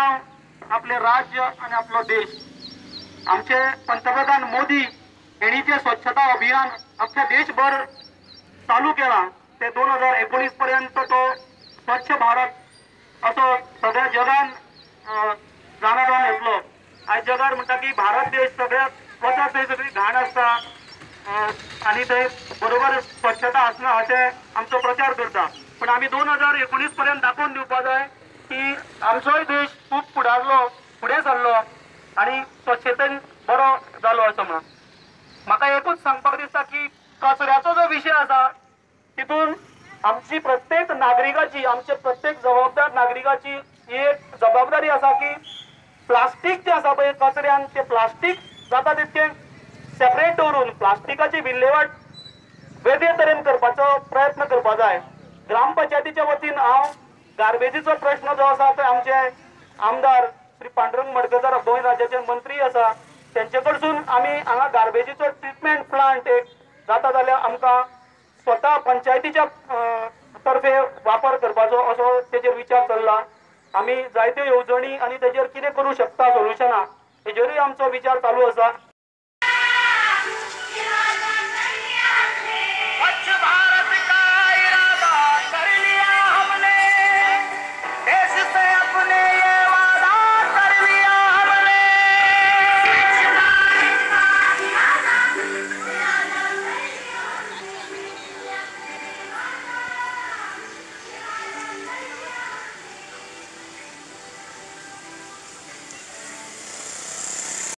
आपले राज्य आणि आपलो देश। आमचे पंतप्रधान मोदी यांनी जे स्वच्छता अभियान अख्ख्या देशभर चालू केला ते 2019 पर्यंत तो स्वच्छ भारत असो सगळ्या जगान जाणा जावन येतलो। आयज जगार म्हणटा की भारत देश सगळ्यात वता थंय सगळी घाण आसता आनी थंय बरोबर स्वच्छता आसना अशें आमचो प्रचार करता, पण आमी 2019 पर्यंत दाखोवन दिवपा जाय की आमचोय देश खूब फुडारलो, फुडें सरलो आनी स्वच्छतेन बरो जालो असो म्हणून। म्हाका एकूच सांगपाक दिसता की कचऱ्याचो जो विशय आसा तितून आमची प्रत्येक नागरिकाची, आमचे प्रत्येक जबाबदार नागरिकाची एक जबाबदारी आसा की प्लास्टीक जें आसा पळय कचऱ्यान तें प्लास्टीक जाता तितकें सेपरेट दवरून प्लास्टिकाची विल्हेवाट वेगळे तरेन करपाचो प्रयत्न करपा जाय। ग्रामपंचायतीच्या वतीन हांव गार्बेजीचो प्रश्न जो आसा तो आमचे आमदार श्री पांडुरंग मडकयकार गोंय राज्याचे मंत्री आसा तेंचे कडसून आमी हांगा गार्बेजीचो ट्रिटमेंट प्लांट एक जाता जाल्यार आमकां स्वता पंचायतीच्या तर्फे वापर करपाचो असो तेजेर विचार चल्ला। आमी जायत्यो येवजणी आनी तेजेर कितें करूं शकता सोल्युशनां हेजेरूय आमचो विचार चालू आसा।